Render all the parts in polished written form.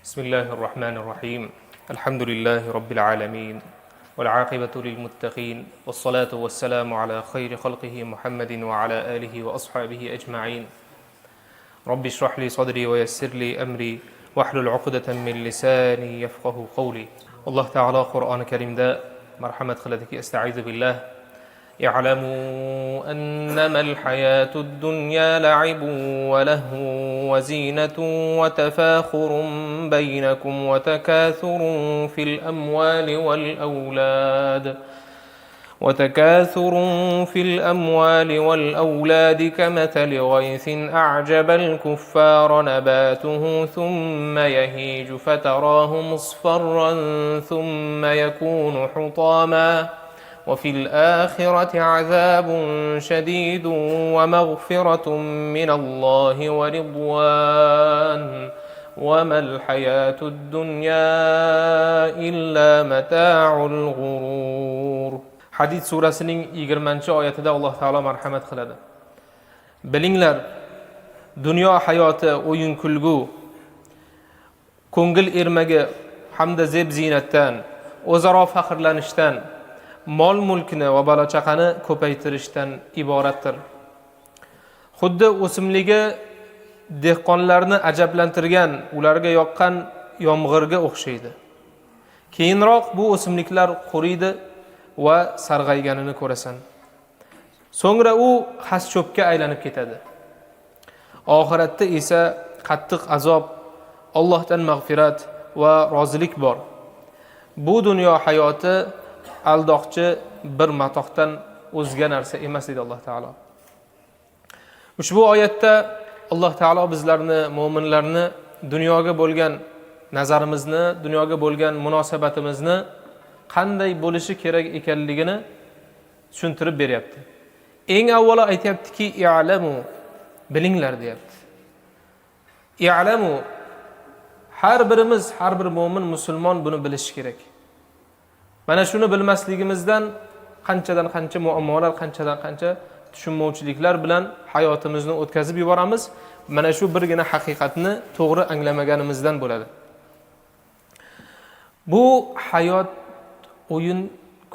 بسم الله الرحمن الرحيم. الحمد لله رب العالمين، والعاقبة للمتقين، والصلاة والسلام على خير خلقه محمد وعلى آله وأصحابه أجمعين. رب اشرح لي صدري ويسر لي أمري واحلل عقدة من لساني يفقه قولي. Alloh taolo Qur'oni Karimda marhamat qiladiki: استعيذ بالله، اعلموا أنما الحياة الدنيا لعب ولهو وزينة وتفاخر بينكم وتكاثر في الأموال والأولاد وتكاثر في الأموال والأولاد، كمثل غيث أعجب الكفار نباته، ثم يهيج فتراه مصفرا، ثم يكون حطاما، وفي الآخرة عذاب شديد ومغفرة من الله ورضوان، وما الحياة الدنيا إلا متاع الغرور. Hadid surasining 20-oyatida Alloh taolo marhamat qiladi: Bilinglar, dunyo hayoti o'yin kulgu, ko'ngil ermagi hamda zeb ziynatdan, o'zaro faxrlanishdan, mol mulkni va bola chaqani ko'paytirishdan iboratdir. Xuddi o'simligi dehqonlarni ajablantirgan, ularga yoqqan yomg'irga o'xshaydi. Keyinroq bu o'simliklar quriydi va sarg'ayganini ko'rasan. So'ngra u xas cho'pga aylanib ketadi. Oxiratda esa qattiq azob, Ollohdan mag'firat va rozilik bor. Bu dunyo hayoti aldoqchi bir matohdan o'zga narsa emas, deydi Alloh taolo. Ushbu oyatda Alloh taolo bizlarni, mo'minlarni dunyoga bo'lgan nazarimizni, dunyoga bo'lgan munosabatimizni qanday bo'lishi kerak ekanligini tushuntirib beryapti. Eng avvalo aytyaptiki: اعلموا, bilinglar, deyapti. اعلموا, har birimiz, har bir mo'min musulmon buni bilishi kerak. Mana shuni bilmasligimizdan qanchadan qancha muammolar, qanchadan qancha tushunmovchiliklar bilan hayotimizni o'tkazib yuboramiz. Mana shu birgina haqiqatni to'g'ri anglamaganimizdan bo'ladi. Bu hayot o'yin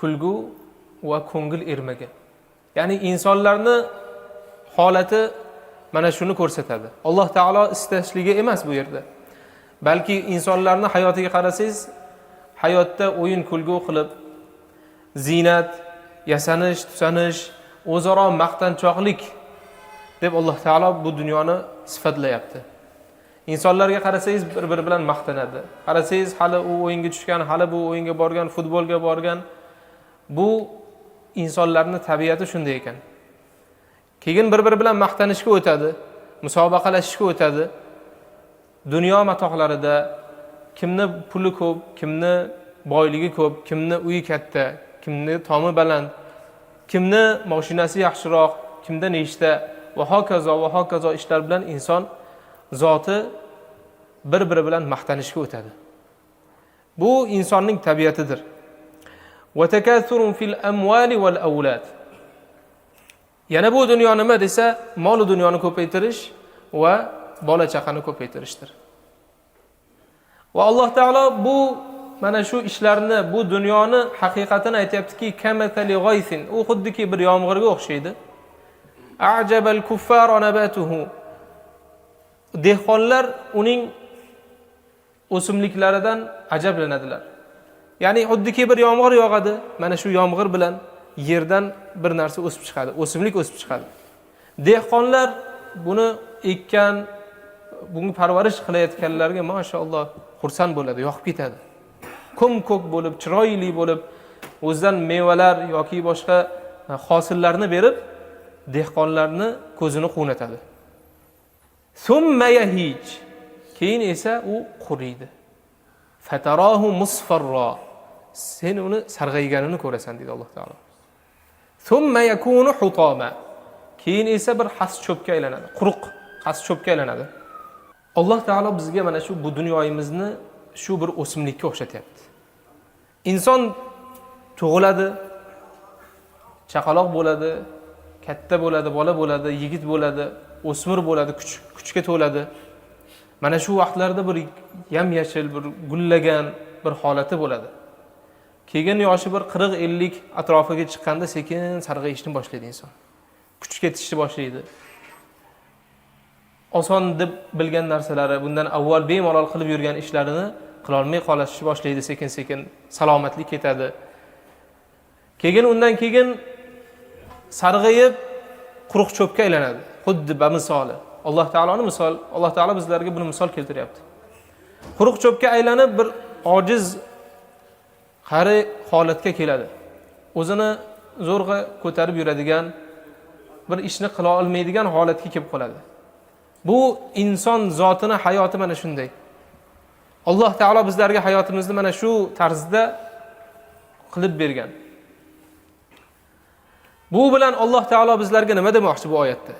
kulgu va ko'ngil ermagi, ya'ni insonlarni holati mana shuni ko'rsatadi. Alloh taolo istashligi emas bu yerda, balki insonlarni hayotiga qarasangiz, hayotda o'yin kulgu qilib, ziynat yasanish tusanish, o'zaro maqtanchoqlik deb Alloh taolo bu dunyoni sifatlayapti. Insonlarga qarasangiz, bir biri bilan maqtanadi. Qarasangiz, hali u o'yinga tushgan, hali bu o'yinga borgan, futbolga borgan. Bu insonlarni tabiati shunday ekan. Keyin bir biri bilan maqtanishga o'tadi, musobaqalashishga o'tadi. Dunyo matohlarida kimni puli ko'p, kimni boyligi ko'p, kimni uyi katta, kimni tomi baland, kimni moshinasi yaxshiroq, kimda nechta va hokazo va hokazo ishlar bilan inson zoti bir biri bilan maqtanishga o'tadi. Bu insonning tabiatidir. وتكاثر في الأموال والأولاد. Yana bu dunyo nima desa, mol dunyoni ko'paytirish va bola chaqani ko'paytirishdir. Va Alloh taolo bu mana shu ishlarni, bu dunyoni haqiqatini aytyaptiki: كمثل غيث, u xuddiki bir yomg'irga o'xshaydi. أعجب الكفار نباته, dehqonlar uning o'simliklaridan ajablanadilar. Ya'ni xuddiki bir yomg'ir yog'adi, mana shu yomg'ir bilan yerdan bir narsa o'sib chiqadi, o'simlik o'sib chiqadi. Dehqonlar buni ekkan, bunga parvarish qilayotganlarga mashaalloh xursand bo'ladi, yoqib ketadi. Ko'm ko'k bo'lib, chiroyli bo'lib, o'zidan mevalar yoki boshqa hosillarni berib, dehqonlarni ko'zini quvnatadi. ثم يهيج, keyin esa u quriydi. فتراه مصفرا, sen uni sarg'ayganini ko'rasan, deydi Alloh taolo. ثم يكون حطاما, keyin esa bir xas cho'pga aylanadi, quruq xas cho'pga aylanadi. Alloh taolo bizga mana shu bu dunyoyimizni shu bir o'simlikka o'xshatyapti. Inson tug'iladi, chaqaloq bo'ladi, katta bo'ladi, bola bo'ladi, yigit bo'ladi, o'smir bo'ladi, kuchga to'ladi. Mana shu vaqtlarda bir yam-yashil, bir gullagan bir holati bo'ladi. Keyin yoshi bir 40-50 atrofiga chiqqanda sekin sarg'ayishni boshlaydi inson. Kuch ketishni boshlaydi. Oson deb bilgan narsalari, bundan avval bemalol qilib yurgan ishlarini qilolmay qolishni boshlaydi sekin-sekin, salomatlik ketadi. Keyin undan keyin sarg'ayib quruq cho'pga aylanadi. Xuddi bamisoli. Alloh taoloni misol, Alloh taolo bizlarga buni misol keltiryapti. Quruq cho'pga aylanib bir ojiz qari holatga keladi. O'zini zo'rg'a ko'tarib yuradigan, bir ishni qila olmaydigan holatga kelib qoladi. Bu inson zotini hayoti mana shunday. Alloh taolo bizlarga hayotimizni mana shu tarzda qilib bergan. Bu bilan Alloh taolo bizlarga nima demoqchi bu oyatda?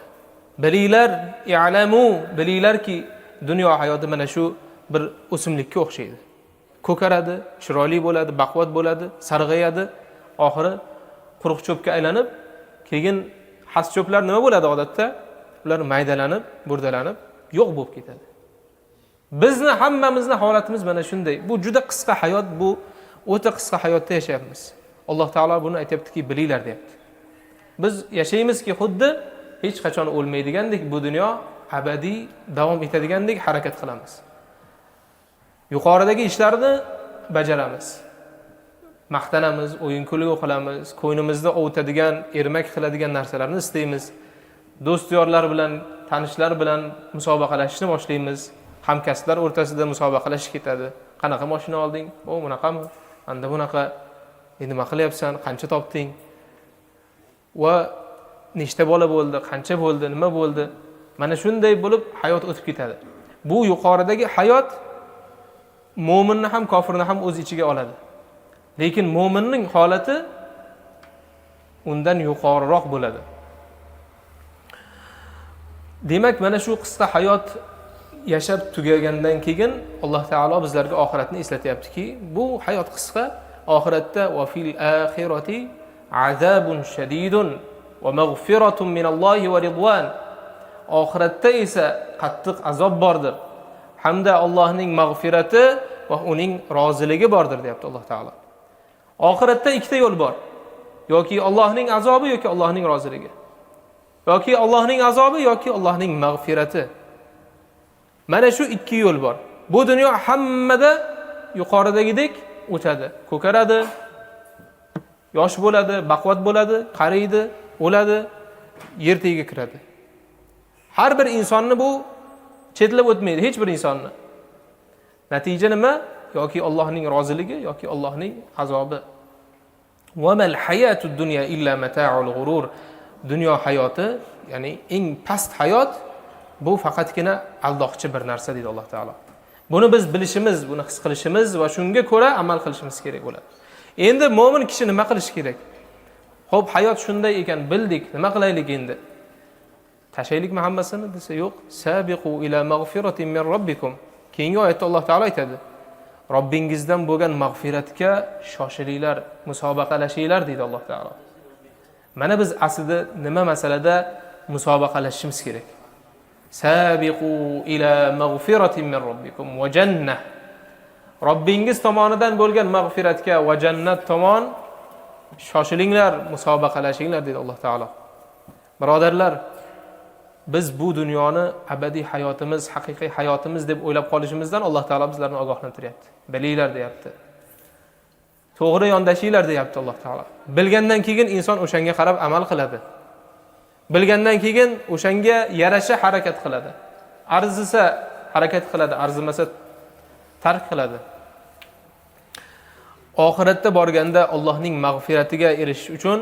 Bilinglar, i'lamu, bilinglarki dunyo hayoti mana shu bir o'simlikka o'xshaydi. Ko'karadi, chiroyli bo'ladi, baquvvat bo'ladi, sarg'ayadi, oxiri quruq cho'pga aylanib, keyin xas cho'plar nima bo'ladi odatda? Ular maydalanib, burdalanib, yo'q bo'lib ketadi. Bizni hammamizni holatimiz mana shunday. Bu juda qisqa hayot, bu o'ta qisqa hayotda yashayapmiz. Alloh taolo buni aytayaptiki, bilinglar deyapti. Biz yashaymizki xuddi hech qachon o'lmaydigandek, bu dunyo abadiy davom etadigandek harakat qilamiz. Yuqoridagi ishlarni bajaramiz. Maqtanamiz, o'yin kulgu qilamiz, ko'nglimizni ovutadigan, ermak qiladigan narsalarni istaymiz. Do'st yorlar bilan, tanishlar bilan musobaqalashishni boshlaymiz. Hamkasblar o'rtasida musobaqalashish ketadi. Qanaqa mashina olding? O, bunaqami? Anda bunaqa. Nima qilyapsan? Qancha topding? Va nechta bola bo'ldi? Qancha bo'ldi? Nima bo'ldi? Mana shunday bo'lib hayot o'tib ketadi. Bu yuqoridagi hayot mo'minni ham, kofirni ham o'z ichiga oladi. Lekin mo'minning holati undan yuqoriroq bo'ladi. Demak, mana shu qisqa hayot yashab tugagandan keyin Alloh taolo bizlarga oxiratni eslatyaptiki, bu hayot qisqa, oxiratda va fil axirati azabun shadidun va mag'firatun minallohi va ridvan. Oxiratda esa qattiq azob bordir hamda Allohning mag'firati va uning roziligi bordir, deyapti Alloh taolo. Oxiratda ikkita yo'l bor. Yoki Allohning azobi yoki Allohning roziligi. Yoki Allohning azobi yoki Allohning mag'firati. Mana shu ikki yo'l bor. Bu dunyo hammada yuqoridagidek o'tadi, ko'karadi, yosh bo'ladi, baquvvat bo'ladi, qariydi, o'ladi, yer tagiga kiradi. Har bir insonni bu chetlab o'tmaydi, hech bir insonni. Natija nima? Yoki Allohning roziligi yoki Allohning azobi. Va mal hayatud dunya illa mata'ul g'urur. Dunyo hayoti, ya'ni eng past hayot bu faqatgina aldoqchi bir narsa, deydi Alloh taolo. Buni biz bilishimiz, buni his qilishimiz va shunga ko'ra amal qilishimiz kerak bo'ladi. Endi mo'min kishi nima qilishi kerak? Xo'p, hayot shunday ekan, bildik, nima qilaylik endi? Tashlaylikmi hammasini desa, yo'q. Sabiqu ila mag'firatin min robbikum. Keyingi oyatda Alloh taolo aytadi: Robbingizdan bo'lgan mag'firatga shoshilinglar, musobaqalashinglar, deydi Alloh taolo. Mana biz aslida nima masalada musobaqalashishimiz kerak? Sabiqu ila mag'firatin min robbikum va jannah. Robbingiz tomonidan bo'lgan mag'firatga va jannat tomon shoshilinglar, musobaqalashinglar, deydi Alloh taolo. Birodarlar, biz bu dunyoni abadiy hayotimiz, haqiqiy hayotimiz deb o'ylab qolishimizdan Alloh taolo bizlarni ogohlantiryapti. Bilinglar, deyapti. To'g'ri yondashinglar, deyapti Alloh taolo. Bilgandan keyin inson o'shanga qarab amal qiladi. Bilgandan keyin o'shanga yarasha harakat qiladi. Arzisa harakat qiladi, arzimasa tark qiladi. Oxiratda borganda Allohning mag'firatiga erishish uchun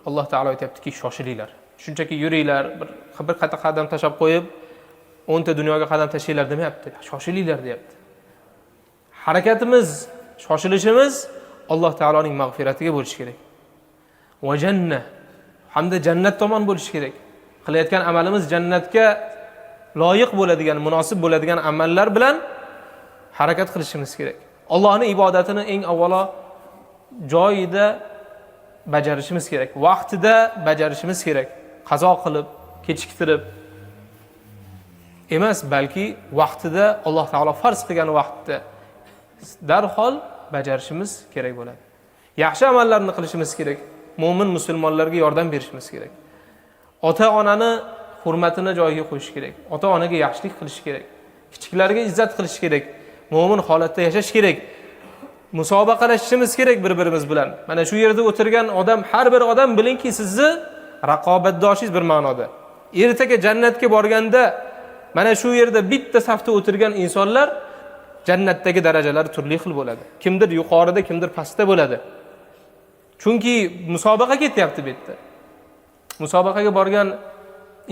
Alloh taolo aytayaptiki, shoshilinglar. Shunchaki yuringlar, bir qadam tashlab qo'yib, 10 ta dunyoga qadam tashlanglar demayapti. Shoshilinglar, deyapti. Harakatimiz, shoshilishimiz Alloh taoloning mag'firatiga bo'lishi kerak. Va jannah, hamda jannat tomon bo'lishi kerak. Qilayotgan amalimiz jannatga loyiq bo'ladigan, munosib bo'ladigan amallar bilan harakat qilishimiz kerak. Allohning ibodatini eng avvalo joyida bajarishimiz kerak, vaqtida bajarishimiz kerak. Qazo qilib, kechiktirib, emas, balki vaqtida, Alloh taolo farz qilgan vaqtda darhol bajarishimiz kerak bo'ladi. Yaxshi amallarni qilishimiz kerak. Mo'min musulmonlarga yordam berishimiz kerak. Ota-onani hurmatini joyiga qo'yish kerak. Ota-onaga yaxshilik qilish kerak. Kichiklarga izzat qilish kerak. Mo'min holatda yashash kerak. Musobaqalashishimiz kerak bir-birimiz bilan. Mana shu yerda o'tirgan odam, har bir odam bilingki, sizni raqobatdoshingiz bir ma'noda. Ertaga jannatga borganda mana shu yerda bitta safda o'tirgan insonlar jannatdagi darajalari turli xil bo'ladi. Kimdir yuqorida, kimdir pastda bo'ladi. Chunki musobaqa ketyapti bu yerda. Musobaqaga borgan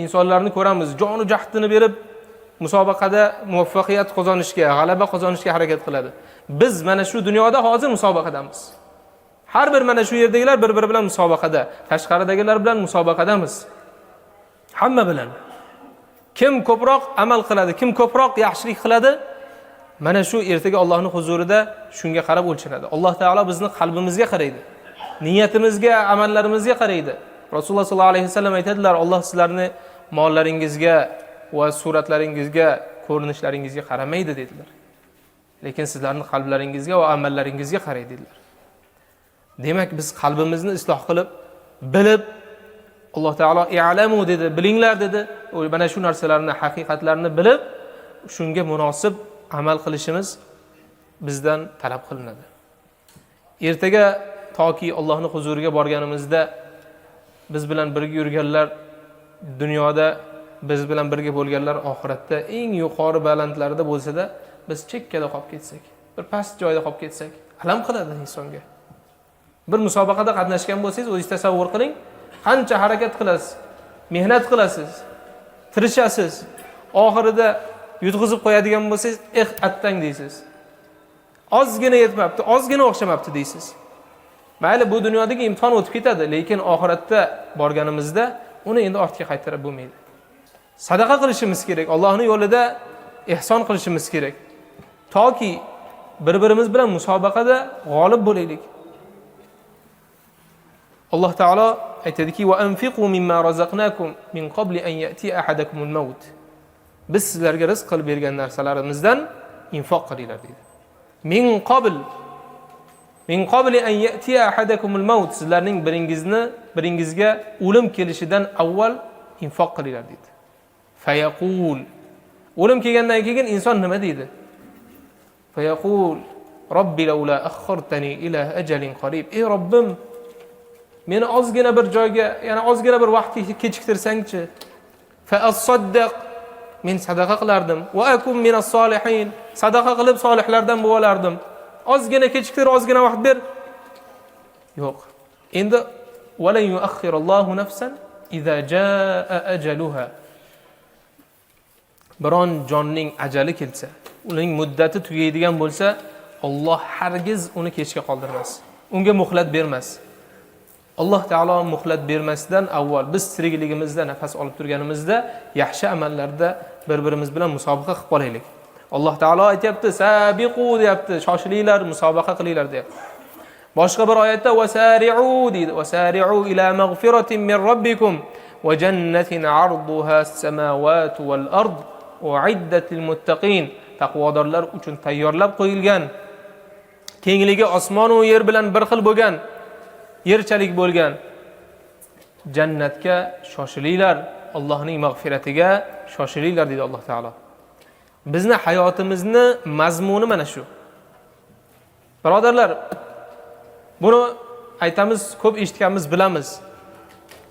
insonlarni ko'ramiz, jonu jahdini berib musobaqada muvaffaqiyat qozonishga, g'alaba qozonishga harakat qiladi. Biz mana shu dunyoda hozir musobaqadamiz. Har bir mana shu yerdagilar bir-biri bilan musobaqada, tashqaridagilar bilan musobaqadamiz. Hamma bilan. Kim ko'proq amal qiladi, kim ko'proq yaxshilik qiladi, mana shu ertaga Allohning huzurida shunga qarab o'lchanadi. Alloh taolo bizni qalbimizga qaraydi. Niyatimizga, amallarimizga qaraydi. Rasululloh sollallohu alayhi vasallam aytadilar, Alloh sizlarni mollaringizga va suratlaringizga, ko'rinishlaringizga qaramaydi dedilar. Lekin sizlarning qalblaringizga va amallaringizga qaraydi dedilar. Demak, biz qalbimizni isloh qilib, bilib, Alloh taolo i'lamu dedi, bilinglar dedi. Mana shu narsalarni, haqiqatlarni bilib, shunga munosib amal qilishimiz bizdan talab qilinadi. Ertaga toki Allohning huzuriga borganimizda biz bilan birga yurganlar, dunyoda biz bilan birga bo'lganlar oxiratda eng yuqori balandlarda bo'lsa-da, biz chekkada qolib ketsak, bir past joyda qolib ketsak, alam qiladi insonga. Bir musobaqada qatnashgan bo'lsangiz, o'zingiz tasavvur qiling, qancha harakat qilasiz, mehnat qilasiz, tirishasiz, oxirida yutqizib qo'yadigan bo'lsangiz, eh, attang deysiz. Ozgina yetmabdi, ozgina o'xshamabdi deysiz. Mayli, bu dunyodagi imtihon o'tib ketadi, lekin oxiratda borganimizda uni endi ortga qaytarib bo'lmaydi. Sadaqa qilishimiz kerak, Allohning yo'lida ihson qilishimiz kerak. Toki bir-birimiz bilan musobaqada g'olib bo'laylik. Alloh taolo aytadiki: "Va anfiqu mimma razaqnakum min qabli an ya'ti ahadakumul maut." Biz sizlarga rizq qilib bergan narsalarimizdan infoq qilinglar deydi. Min qabl, min qabli an ya'ti ahadakumul maut, sizlarning biringizga o'lim kelishidan avval infoq qilinglar deydi. Fayaqul, o'lim kelgandan keyin inson nima deydi? Fayaqul robbi laula axxartani ila ajalin qarib. Ey Robbim, meni ozgina bir joyga, yana ozgina bir vaqtga kechiktirsangchi. Fa asaddaq, men sadaqa qilardim. Va akum minas solihin, sadaqa qilib solihlardan bo'lardim. Ozgina kechiktir, ozgina vaqt ber. Yo'q. Endi walan yuaxxirallohu nafsan iza jaa ajaluha. Biron jonning ajali kelsa, uning muddati tugaydigan bo'lsa, Alloh hargiz uni kechga qoldirmas. Unga muhlat bermas. Alloh taolo muhlat bermasdan avval biz tirikligimizda, nafas olib turganimizda yaxshi amallarda bir-birimiz bilan musobaqa qilib qolaylik. Alloh taolo aytyapti, sabiqu deyapti, shoshilinglar, musobaqa qilinglar deyapti. Boshqa bir oyatda vasari'u deydi. Vasari'u ila mag'firatin min robbikum va jannatin 'arduha as-samawati wal ard uiddat lil muttaqin. Taqvodorlar uchun tayyorlab qo'yilgan, kengligi osmon va yer bilan bir xil bo'lgan, yerchalik bo'lgan jannatga shoshilinglar, Allohning mag'firatiga shoshilinglar deydi Alloh taolo. Bizni hayotimizni mazmuni mana shu. Birodarlar, buni aytamiz, ko'p eshitganmiz, bilamiz.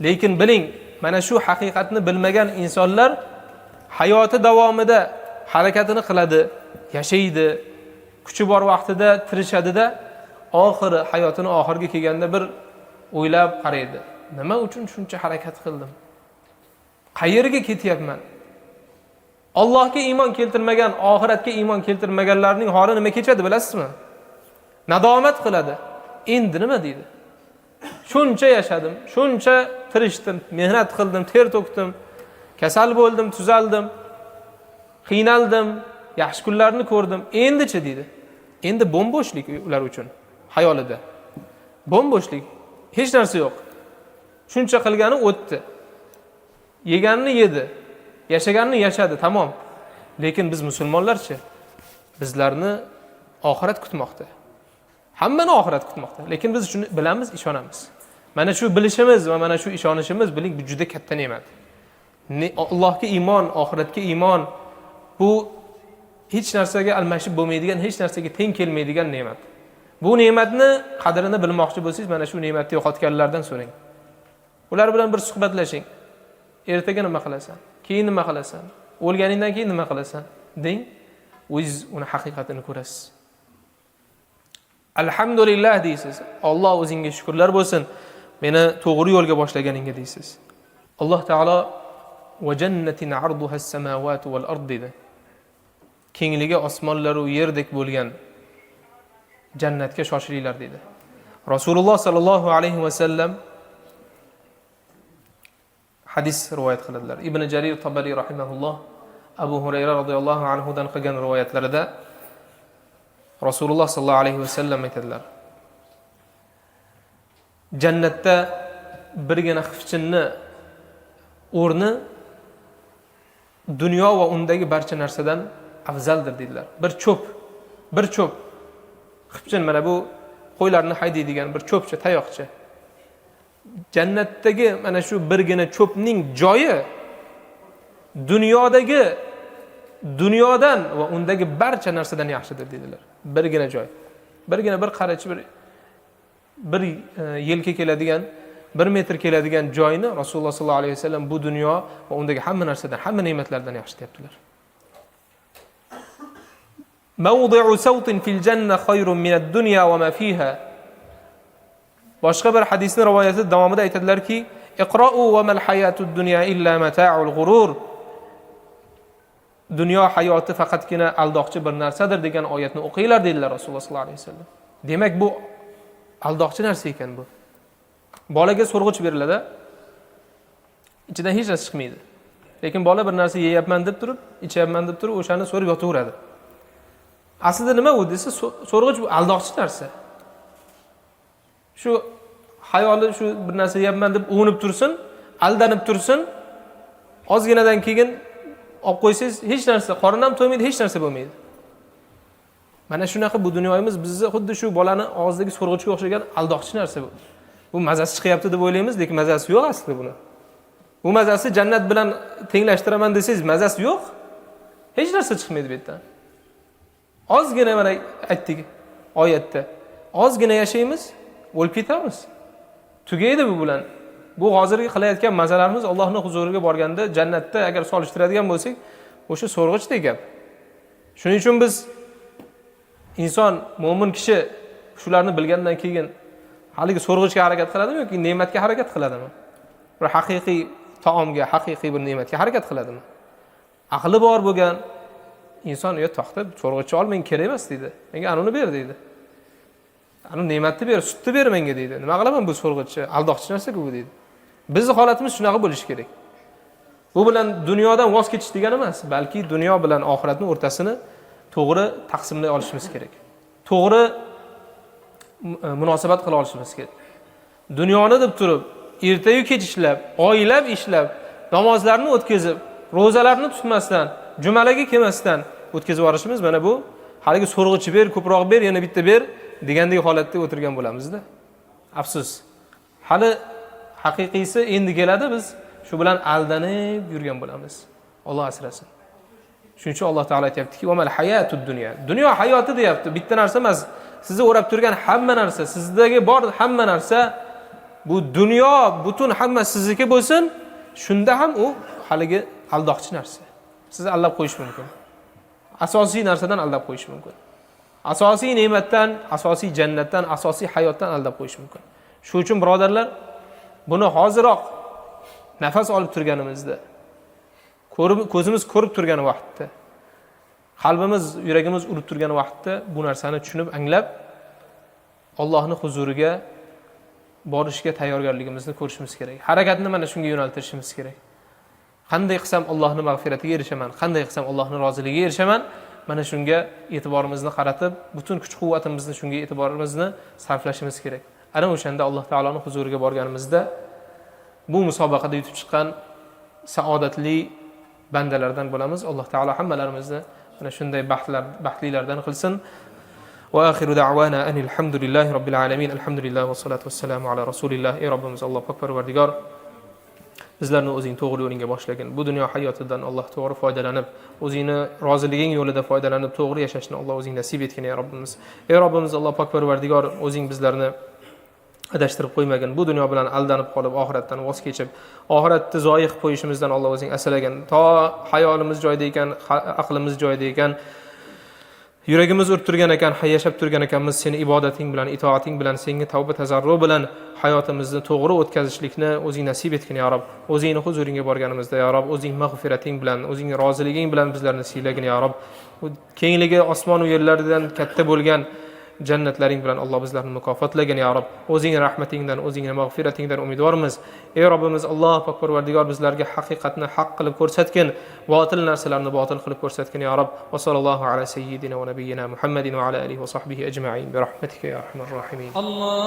Lekin biling, mana shu haqiqatni bilmagan insonlar hayoti davomida harakatini qiladi, yashaydi, kuchi bor vaqtida tirishadida, oxiri hayotini oxiriga kelganda bir o'ylab qaraydi. Nima uchun shuncha harakat qildim? Qayerga ketyapman? Allohga iymon keltirmagan, oxiratga iymon keltirmaganlarning holi nima kechadi bilasizmi? Nadomat qiladi. Endi nima deydi? Shuncha yashadim, shuncha tirishdim, mehnat qildim, ter to'kdim, kasal bo'ldim, tuzaldim, qiynaldim, yaxshi kunlarni ko'rdim. Endichi deydi. Endi bo'm-bo'shlik ular uchun hayolida. Bo'm-bo'shlik, hech narsa yo'q. Shuncha qilgani o'tdi. Yeganini yedi, yashaganini yashadi, tamom. Lekin biz musulmonlarchi, bizlarni oxirat kutmoqda. Hammani oxirat kutmoqda. Lekin biz shuni bilamiz, ishonamiz. Mana shu bilishimiz va mana shu ishonishimiz, biling, bu juda katta ne'mat. Allohga iymon, oxiratga iymon bu hech narsaga almashib bo'lmaydigan, hech narsaga teng kelmaydigan ne'mat. Bu ne'matni qadrini bilmoqchi bo'lsangiz, mana shu ne'matni yo'qotganlardan so'rang. Ular bilan bir suhbatlashing. Ertaga nima qilasan? Keyin nima qilasan? O'lganingdan keyin nima qilasan? Deng, o'zingiz uni haqiqatini ko'rasiz. Alhamdulillah deysiz. Alloh o'zingga shukrlar bo'lsin, meni to'g'ri yo'lga boshlaganingga deysiz. Alloh taolo va jannatin arduha as-samawati wal ard dedi. Kengligi osmonlar va yerdek bo'lgan jannatga shoshilinglar dedi. Rasululloh sallallohu alayhi va sallam hadis rivoyat qiladilar. Ibn Jarir Tabari rahimahulloh Abu Hurayra radhiyallohu anhu dan qilgan rivoyatlarida Rasululloh sallallohu alayhi va sallam aytadilar: Jannatda birgina xifchinni o'rni dunyo va undagi barcha narsadan afzaldir dedilar. Bir cho'p, bir cho'p xipchin, mana bu qo'ylarni haydaydigan bir cho'pcha, tayoqcha. Jannatdagi mana shu birgina cho'pning joyi dunyodagi dunyodan va undagi barcha narsadan yaxshidir dedilar. Birgina joy. Birgina bir qarachi bir yelka keladigan, 1 metr keladigan joyni Rasululloh sollallohu alayhi vasallam bu dunyo va undagi hamma narsadan, hamma ne'matlardan yaxshi deyaptilar. Mawdi'u sawtin fil janna khayrun minad dunya va ma fiha. Boshqa bir hadisning rivoyati davomida aytadilarki, iqra'u va mal hayatud dunya illa mata'ul g'urur. Dunyo hayoti faqatgina aldoqchi bir narsadir degan oyatni o'qinglar dedilar Rasululloh sollallohu alayhi vasallam. Demak, bu aldoqchi narsa ekan bu. Bolaga so'rg'ich beriladi, ichidan hech narsa chiqmaydi. Lekin bola bir narsa yeyapman deb turib, ichyapman deb turib, o'shani so'rib yotaveradi. Aslida nima u desa, so'rg'ich bu aldoqchi narsa. Shu hayoli shu bir narsa yeyapman deb uvinib tursin, aldanib tursin, ozginadan keyin olib qo'ysangiz hech narsa, qorin ham to'ymaydi, hech narsa bo'lmaydi. Mana shunaqa bu dunyomiz bizni xuddi shu bolani og'zidagi so'rg'ichga o'xshagan aldoqchi narsa bu. Bu mazasi chiqyapti deb o'ylaymiz, lekin mazasi yo'q aslida buni. Bu mazasi jannat bilan tenglashtiraman desangiz, mazasi yo'q. Hech narsa chiqmaydi bu yerdan. Ozgina mana aytdik oyatda. Ozgina yashaymiz, o'lib ketamiz. Tugaydi bu bilan. Bu hozirgi qilayotgan mazalarimiz Allohning huzuriga borganda jannatda agar solishtiradigan bo'lsak, o'sha so'rg'ichdek gap. Shuning uchun biz inson, mo'min kishi shularni bilgandan keyin haligi so'rg'ichga harakat qiladimi yoki ne'matga harakat qiladimi? Bir haqiqiy taomga, haqiqiy bir ne'matga harakat qiladimi? Aqli bor bo'lgan inson yo to'xtab, so'rg'ichni ol, menga kerak emas deydi. Menga anuni ber deydi. Anu ne'matni ber, sutni ber menga deydi. Nima qilaman bu so'rg'ichni? Aldoqchi narsa-ku bu deydi. Bizning holatimiz shunaqa bo'lishi kerak. Bu bilan dunyodan voz kechish degani emas, balki dunyo bilan oxiratning o'rtasini to'g'ri taqsimlay olishimiz kerak. To'g'ri munosabat qila olishimiz kerak. Dunyoni deb turib, ertayu kech ishlab, oylab ishlab, namozlarni o'tkazib, ro'zalarni tutmasdan, jumalarga kelmasdan o'tkazib yuborishimiz mana bu haligi so'rg'ichi ber, ko'proq ber, yana bitta ber degandek holatda o'tirgan bo'lamizda. Afsus. Hali haqiqiysi endi keladi, biz shu bilan aldanib yurgan bo'lamiz. Alloh asrasin. Shuning uchun Alloh taolo aytayaptiki, "Va mal hayatud dunya." Dunyo hayoti deyapti. Bitta narsa emas. Sizni o'rab turgan hamma narsa, sizdagi bor hamma narsa bu dunyo butun hamma sizniki bo'lsin, shunda ham u haligi aldoqchi narsa. Sizni aldab qo'yish mumkin. Asosiy narsadan aldab qo'yish mumkin. Asosiy ne'matdan, asosiy jannatdan, asosiy hayotdan aldab qo'yish mumkin. Shuning uchun birodarlar, buni hoziroq nafas olib turganimizda, ko'zimiz ko'rib turgan vaqtda, qalbimiz, yuragimiz urib turgan vaqtda bu narsani tushunib, anglab, Allohning huzuriga borishga tayyorgarligimizni ko'rishimiz kerak. Harakatni mana shunga yo'naltirishimiz kerak. Qanday qilsam Allohning mag'firatiga erishaman, qanday qilsam Allohning roziligiga erishaman, mana shunga e'tiborimizni qaratib, butun kuch-quvvatimizni shunga e'tiborimizni sarflashimiz kerak. Ana o'shanda Alloh taoloning huzuriga borganimizda bu musobaqada yutib chiqqan saodatli bandalardan bo'lamiz. Alloh taolo hammalarimizni mana shunday baxtlilardan qilsin. Va axiru da'wana anil hamdulillahi robbil alamin. Alhamdulillah va salatu vassalamu ala rasulillah. Ey Robbimiz Alloh pok parvardigor, bizlarni o'zing to'g'ri yo'lingga boshlagin. Bu dunyo hayotidan Alloh to'g'ri foydalanib, o'zingni roziliging yo'lida foydalanib to'g'ri yashashni Alloh o'zing nasib etgin ey Robbimiz. Ey Robbimiz Alloh pok parvardigor, o'zing bizlarni adashtirib qo'ymagin. Bu dunyo bilan aldanib qolib, oxiratdan voz kechib, oxiratni zoyi qilib qo'yishimizdan Alloh o'zing asragin. To hayolimiz joyida ekan, aqlimiz joyida ekan, yuragimiz urib turgan ekan, yashab turgan ekanmiz, seni ibodating bilan, itoating bilan, senga tavba tazarru bilan hayotimizni to'g'ri o'tkazishlikni o'zing nasib etgin ya Rob. O'zingni huzuringga borganimizda ya Rob, o'zing mag'firating bilan, o'zing roziliging bilan bizlarni siylagin ya Rob. Kengligi osmon va yerlardan katta bo'lgan jannatlaring bilan Alloh bizlarni mukofotlagin ya Rob. O'zing rahmatingdan, o'zingni mag'firatingdan umidvormiz. Ey Robbimiz Alloh pok parvardigor, bizlarga haqiqatni haq qilib ko'rsatgin, botil narsalarni botil qilib ko'rsatgin ya Rob. Va sallallohu ala sayyidina va nabiyyina Muhammadin va ala alihi va sahbihi ajma'in bi rahmatika ya arhamar rohimin. Allah.